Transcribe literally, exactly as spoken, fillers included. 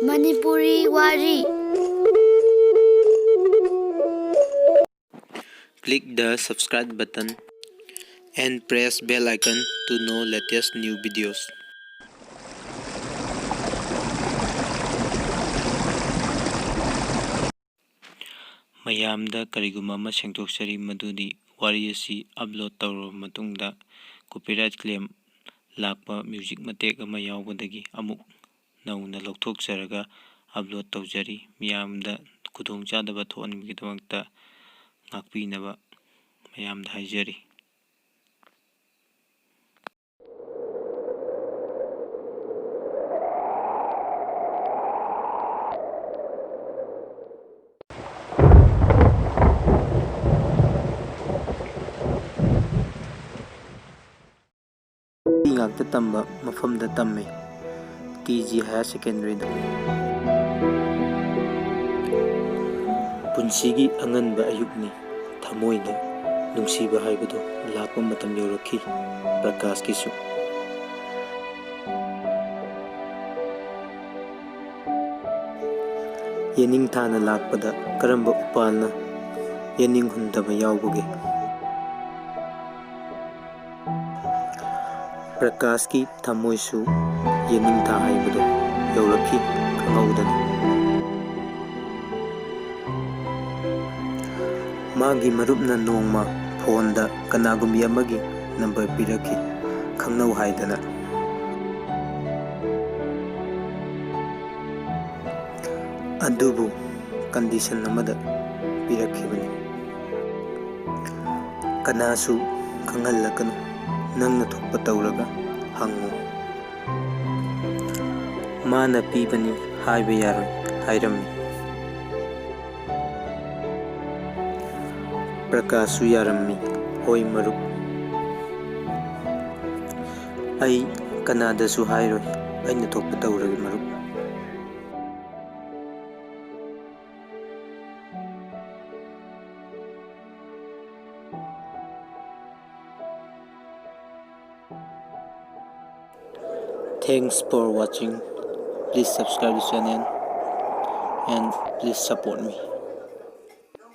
ꯃꯅꯤꯄꯨꯔꯤ ꯋꯥꯔꯤ꯫ Click the subscribe button and press bell icon to know latest new videos. ꯃꯌꯥꯝꯗ ꯀꯔꯤꯒꯨꯝꯕ ꯑꯃ ꯁꯦꯡꯗꯣꯛꯆꯔꯤ, ꯃꯗꯨꯗꯤ ꯋꯥꯔꯤ ꯑꯁꯤ upload ꯇꯧꯔꯕ ꯃꯇꯨꯡꯗ copyright claim ꯂꯥꯛꯄ music ꯃꯇꯦꯛ ꯑꯃ ꯌꯥꯎꯕꯗꯒꯤ ꯑꯃꯨꯛ ꯅꯧꯅ ꯂꯧꯊꯣꯛꯆꯔꯒ upload ꯇꯧꯖꯔꯤ꯫ ꯃꯤꯌꯥꯝꯗ ꯈꯨꯗꯣꯡꯆꯥꯗꯕ ꯊꯣꯛꯍꯟꯕꯒꯤꯗꯃꯛꯇ ꯉꯥꯛꯄꯤꯅꯕ ꯃꯌꯥꯝꯗ ꯍꯥꯏꯖꯔꯤ꯫ ꯅꯨꯄꯤ ꯉꯥꯛꯇ ꯇꯝꯕ ꯃꯐꯝꯗ ꯇꯝꯃꯤ, ꯇꯤ ꯖꯤ Higher Secondaryꯗ꯫ ꯄꯨꯟꯁꯤꯒꯤ ꯑꯉꯟꯕ ꯑꯌꯨꯛꯅꯤ꯫ ꯊꯃꯣꯏꯅ ꯅꯨꯡꯁꯤꯕ ꯍꯥꯏꯕꯗꯨ ꯂꯥꯛꯄ ꯃꯇꯝ ꯌꯧꯔꯛꯈꯤ ꯄ꯭ꯔꯀꯥꯁꯀꯤꯁꯨ꯫ ꯌꯦꯅꯤꯡꯊꯥꯅ ꯂꯥꯛꯄꯗ ꯀꯔꯝꯕ ꯎꯄꯥꯜꯅ ꯌꯦꯅꯤꯡ ꯍꯨꯟꯗꯕ ꯌꯥꯎꯕꯒꯦ? ꯄ꯭ꯔꯀꯥꯁꯀꯤ ꯊꯃꯣꯏꯁꯨ ꯌꯦꯅꯤꯡꯊꯥ ꯍꯥꯏꯕꯗꯨ ꯌꯧꯔꯛꯈꯤ ꯈꯪꯍꯧꯗꯅ꯫ ꯃꯥꯒꯤ ꯃꯔꯨꯞꯅ ꯅꯣꯡꯃ phoneꯗ ꯀꯅꯥꯒꯨꯝꯕꯤ ꯑꯃꯒꯤ number ꯄꯤꯔꯛꯈꯤ, ꯈꯪꯅꯧ ꯍꯥꯏꯗꯅ꯫ ꯑꯗꯨꯕꯨ condition ꯑꯃꯗ ꯄꯤꯔꯛꯈꯤꯕꯅꯤ꯫ ꯀꯅꯥꯁꯨ ꯈꯪꯍꯜꯂꯛꯀꯅꯨ, ꯅꯪꯅ ꯊꯣꯛꯄ ꯇꯧꯔꯒ ꯍꯪꯉꯨ꯫ ꯃꯥꯅ ꯄꯤꯕꯅꯤ ꯍꯥꯏꯕ ꯌꯥꯔꯣꯏ ꯍꯥꯏꯔꯝꯃꯤ꯫ ꯄ꯭ꯔꯀꯥꯁꯁꯨ ꯌꯥꯔꯝꯃꯤ, ꯍꯣꯏ ꯃꯔꯨꯞ꯫ ꯑꯩ ꯀꯅꯥꯗꯁꯨ ꯍꯥꯏꯔꯣꯏ, ꯑꯩꯅ ꯊꯣꯛꯄ ꯇꯧꯔꯒꯦ ꯃꯔꯨꯞ꯫ Thanks for watching. Please subscribe this channel and please support me.